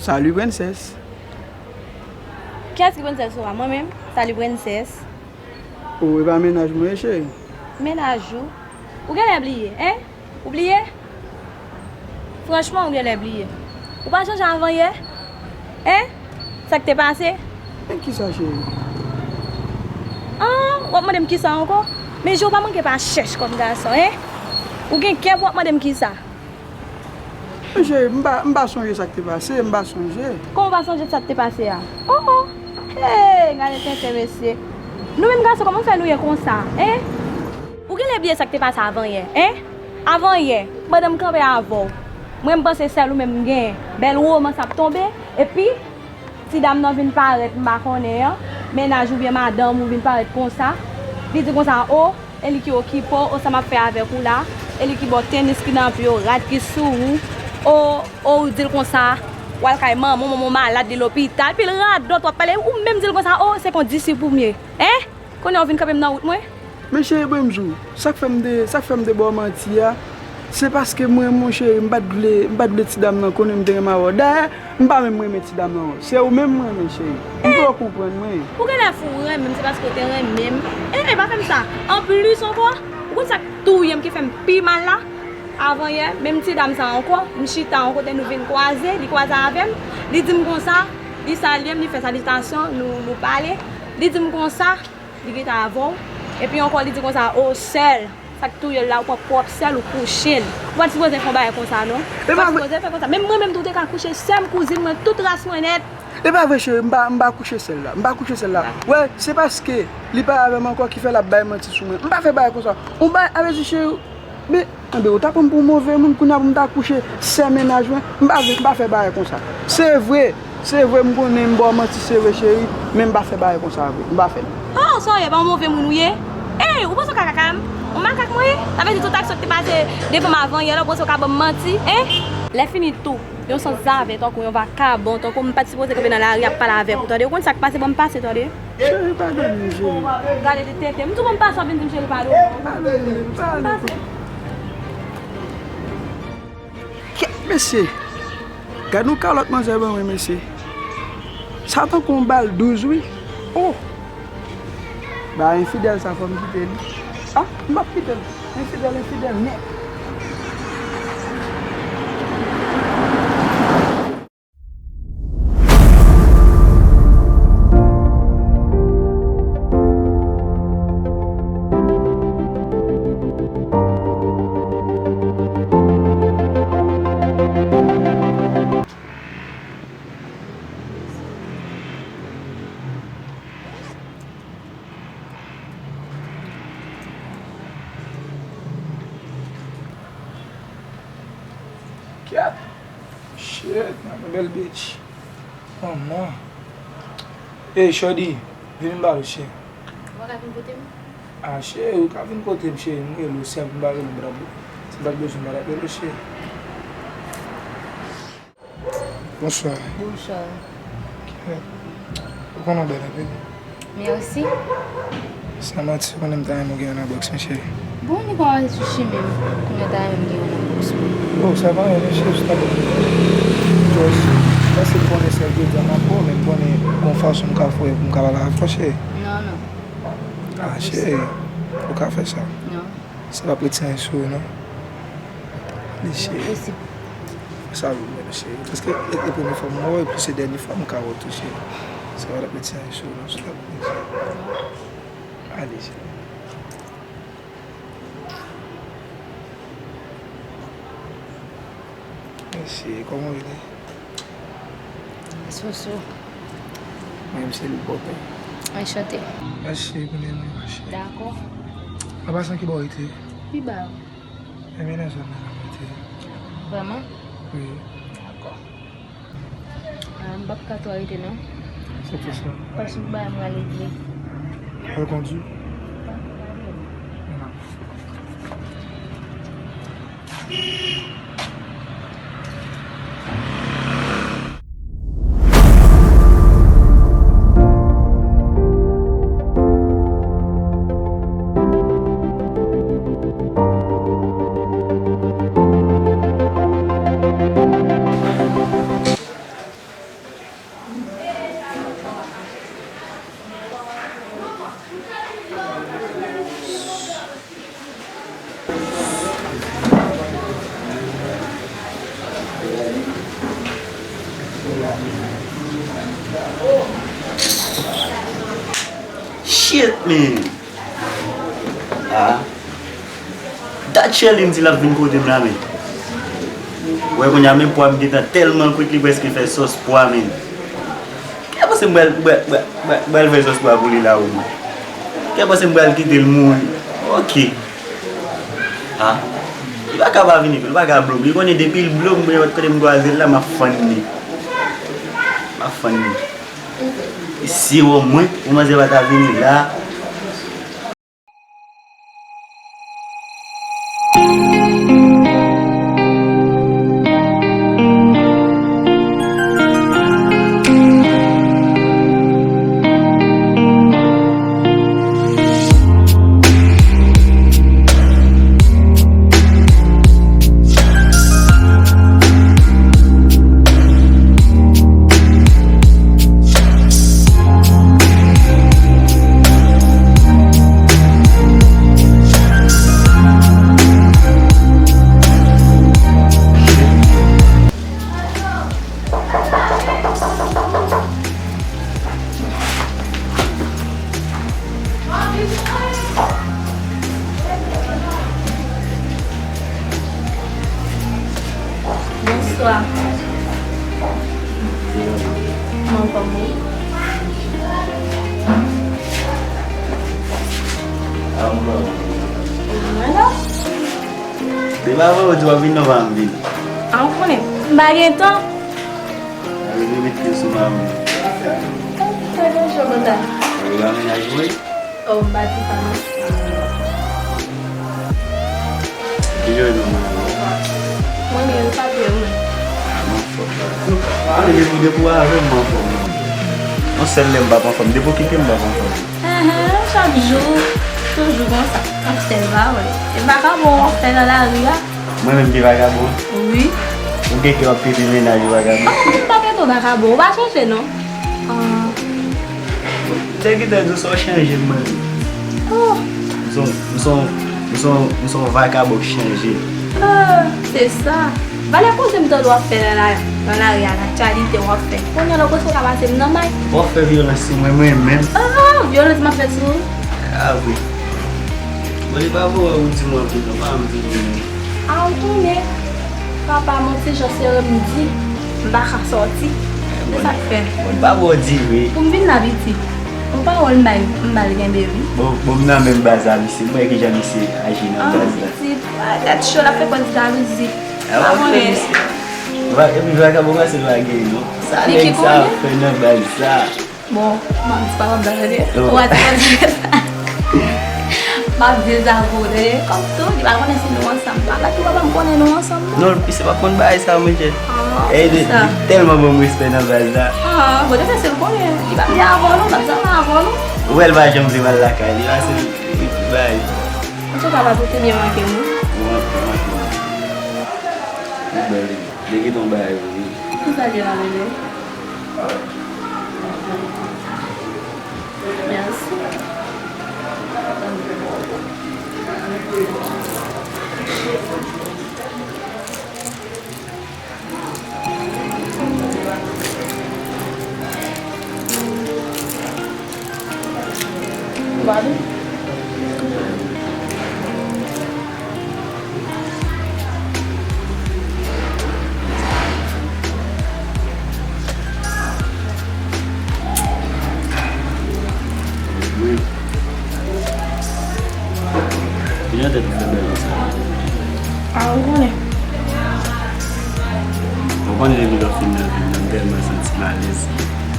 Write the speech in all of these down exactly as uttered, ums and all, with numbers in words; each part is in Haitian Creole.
Salut, princesse. Kiyès ki princesse ou a? Mwen menm? Salut, princesse. Oh, e pa mennaj mwen, cheri. Mennaj ou? Ou genlè bliye, en? Ou bliye? Franchman, ou genlè bliye. Ou pa sonje avan yè? En? Sa k te pase? Men kisa, cheri? An, w ap mande m kisa ankò? Men je w pa manke pa chèch kòm gason, en? Ou gen kè pou w ap mande m kisa? Men cheri, m pa, m pa sonje sa k te pase, m pa sonje. Kòman w pa sonje sa k te pase a? Oh, oh! Hey, gade tenten, mesye. Nou menm gason, kòman fè nou ye konsa, en? Ou genlè bliye sa k te pase avan yè, en? Avan yè, pandan m kanpe avè w, mwen m panse sèl ou menm m genyen. Bèl womans ap tonbe, epi ti dam nan vin parèt, m pa konnen an, mennaj oubyen madanm ou vin parèt konsa. Li di konsa, o, e li ki okipe w, o, sa m ap fè avèk ou la, e li ki ba w tenis ki nan pye w, rad ki sou ou, o, o, ou di l konsa, w al kay manman w, manman w malad, li lopital, epi l radòt w ap pale, ou menm di l konsa, o, se kon disip ou m ye, en? Kounye a w vin kanpe m nan wout mwen? Men cheri, ban m di w, sa k fè m te, sa k fè m te ba w manti a, se paske mwen, mon cheri, m pa t vle, m pa t vle ti dam nan konnen m te renmen avè w. Dayè, m pa menm renmen ti dam nan. Se ou menm m renmen, cheri. M vle w konprann mwen. Ou genlè fou, ou renmen m, se paske w te renmen m. E, e, pa fè m sa. Anplis ankò, ou konn sa k touye m, ki fè m pi mal la? Avan yè, menm ti dam sa ankò, m chita yon kote, nou vin kwaze, li kwaze avè m, li di m konsa, li salye m, li fè salitasyon, nou, nou pale, li di m konsa, li gentan avè w. Epi ankò, li di konsa, o, sèl, sa k touye l la, ou pran pwòp sèl, ou kouche l. Ou pa t sipoze fè yon bagay konsa, non. Ou pa t sipoze fè konsa. Menm mwen menm tou, ou te ka kouche sè m, kouzin mwen, tout ras mwen nèt. E pa vre, cheri, m pa, m pa kouche sèl la. M pa kouche sèl la. Wè, se paske li pa avè m ankò ki fè l ap bay manti sou mwen. M pa fè bagay konsa. Ou bay, avè di, cheri, men, enben, ou ta pran m pou move moun, kounye a pou m ta kouche sè mennaj mwen. M pa vle, m pa fè bagay konsa. Se vre, se vre, m konnen m ba w manti, se vre, cheri, men m pa fè bagay konsa vre. M pa fè l. Oh, sa w ye, pa yon move moun ou ye? Ey, ou panse w ka kaka m? Ou makak mwen ye? Sa vle di tout aksyon ki te pase devan m avan yè la, ou panse w ka ban m manti, en? Lè fini tou, yon sanzave tankou yon vakabon, tankou m pa t sipoze kanpe nan lari ap pale avèk ou, tande? Ou konn sa k pase, ban m pase, tande? Cheri, padone m, cheri. Gade de tenten. M tou ban m pase, w ap vin di m cheri, padone. Padone m, padone m. Pase. Kèt, mesye! Gad yon kalòt manzè ban mwen, mesye. Sa tankou yon bal douz, wi. Oh! Ba enfidèl sa, fò m kite li. Ah, m p ap kite l. Enfidèl, enfidèl nèt. Kèt! Shit, man, bèl bitch. Manman. Ey, shorty, vin m pale w, cheri. Ou pa ka vin kote m? Ah, cheri, ou ka vin kote m, cheri. M rele w, sèl m pa rele w, m pa t ap, si m pa t bezwen, m pa t ap rele w, cheri. Bonswa. Bonswa. Kèt. Ou konnen w bèl anpil. Mèsi. San manti, ou konnen m ta renmen w gen nan boks mwen, cheri. Bon, li pa sou chimen m. Kounye a ta renmen m gen nan boks mwen. Oh, sa pa anyen, cheri, se ta bon. Just, paske m konnen sèl jodi a m ap wè w, men m konnen gon fason m ka fè pou m ka pale avèk ou, cheri. Non, non. Ah, cheri, ou ka fè sa. Non. Sa p ap retire anyen sou ou, non. Li cheri. Enposib. Sa vle di, cheri. Paske e, e premye fwa m wè w, epi se dènye fwa m ka wè w tou, cheri. Sa p ap retire anyen sou ou, non, sou la. Ale, cheri. Mèsi, kòman w rele? Soso. Mwen menm se Lil Pòpè. Anchante. Mèsi pou nenmen mwen, cheri. Dakò. An pasan, ki bò w rete? Pi ba. Enben nan zòn nan mwen rete. Vrèman? Wi. Dakò. Ah, m p ap ka twò rete non. Se pou sa. Paske ou bay mwen ale vre. Al kondwi. Non. Shit, man. Ah. Dat Sherline di l ap vin kote m la, men. Ou wè kounye a, men pwa m gentan tèlman kwit, li prèske fè sòs pwa, men. Kè panse m pral, pral, pral, pral, pral fè sòs pwa pou li la, wi. Kè panse m pral kite l mouri. Ok. Ah. Li pa ka pa vini, li pa ka blo m. Li konnen depi l blo m, nenpòt kote m kwaze l la, m ap fann li. M ap fann li. E si omwen, yon manzè pa ta vini la. Bonswa. Kòman w ye? Mwen la. Depi avan ou di w ap vin, non, pa janm vin. A, ou konnen, m pa gen tan. Gade, li met pye sou mami. Sa gen jou konsa? Ou pa mennaj mwen? Oh, m pa di sa, non. Ki jan w ye menm? Mwen byen, ou pa byen, mwen. A, m anfòm. Mwen depi, depi w avè m, m anfòm. Yon sèl lè m p ap anfòm. Depi w kite m, m p ap anfòm. Ahan, chak jou, toujou konsa. Ap fè vag, wi. E vakabon w ap fè nan lari a? Mwen menm ki vakabon? Wi. Ou gen kè w ap pete mennaj ou vakabon? Ah, m pa pete w vakabon. Ou pa chanje, non. Ah. M te gentan di w sa w chanje m, mwen. Oh. M se yon, m se yon, m se yon, m se yon vakabon k chanje. Ah, se sa. Valè koze m tande w ap fè nan la, nan lari a, nan chalite w ap fè. Kounye a la, ou panse w ka pase m nan may? W ap fè vyolans sou mwen, mwen menm? Ah, vyolans m ap fè sou ou? A wi. Bon, li pa pou wè ou di mwen vin, non, pa m vin. A, ou konnen, papa m yon ti jan sere m di, m pa ka sòti. Se sa k fè. Bon, li pa pou wè ou di vre. Pou m vin la, pitit. Yon pawòl m bay, m ba l kenbe, wi. Bon, bon, m nan menm baz la, misye. M wè kijan misye aji nan baz la. Ah, pitit, ah, tèt cho, l ap fè kòz jalouzi. A, pa konnen. Va-, epi vakabon pa se lage, non. Sa nèg sa ap fè nan baz sa? Bon, m ap di papa m sa, tande. Oh. Ou a di papa m sa. M ap di l sa pou ou, tande. Kòm tou, li pa konnen si nou ansanm. Papa tou, papa m konnen nou ansanm, non. Non, misye pa konn bagay sa, monchè. Ah, e, se li, sa. Li tèlman ban m respè nan baz la. Ah, bon, se sa l konnen. Li pa vle avè w, non, m ap zanmi avè w, non. Ou wè l pa janm vle m al lakay li, paske li, li bay. Antouka, papa, ou te byen manke m, wi. Ou manke, ou manke m. Ou bèl, wi. Li gen yon bagay, wi. Kisa l gen la, bebe? Mèsi. Wi. Kijan tèt ou fè bèl konsa? A, ou konnen. Ou konnen depi lè w fin nan vi m nan, m tèlman santi m alèz.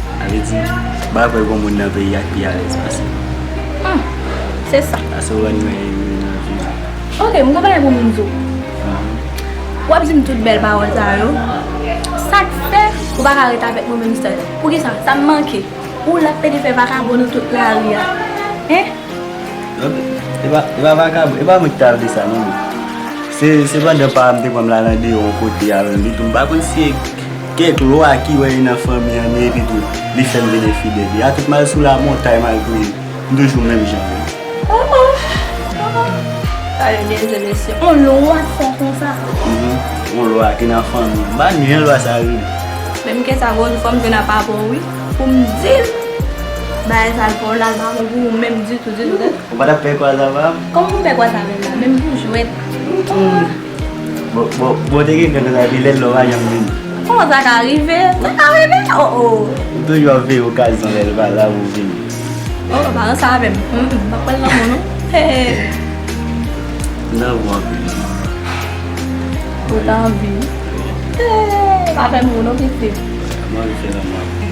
Sa vle di, m pa kwè gon moun nan peyi a k pi alèz pase m. Hmm, se sa. Pase w rann mwen ere nan vi m. Ok, m gon bagay pou m di w. Mhm. W ap di m tout bèl pawòl sa yo. Sa k fè ou pa ka ret avèk mwen menm sèl? Poukisa? Sa m manke? Ou la pede fè vakabon nan tout lari a. Hein? E pa, e pa vakabon, e pa mwen ki ta vle sa, non, men. Se, se pandan pa m te pran m la nan deyò yon kote avè l, li tou. M pa konn si e kèk lwa ki wè li nan fanmi an, men epi tou, li fè m vin enfidèl. Li a tout m al sou lamontay, malgre m toujou menm jan an. Oh, oh, oh, oh. Gade dezè mesye. On lwa fò konsa. Mhm. On lwa ki nan fanmi. M pa konn jan lwa sa rele. Menm ke sa, gon jou fò m jwenn ak papa w, wi. Pou m di l. Bagay sa l fè w la, l pa bon pou ou menm ditou, ditou, tande. Ou pa t ap pè kwa sa, pa? Kòman pou m pè kwa sa menm la? Menm pou jwèt. Bon, bon, bon, te gen kran konsa, epi lè l la w pa janm vini. Kòman sa ka rive? Sa ka rive? Oh, oh. Ou toujou ap veye okazyon lè l pa la pou w vini. Oh, pa ranse avè m. Mm, mm, m pa pral lanmou, non. Hey. M nan bon anpil. Ou ta anvi. Hey, pa fè m ou non, pitit. M anvi fè lanmou avè w.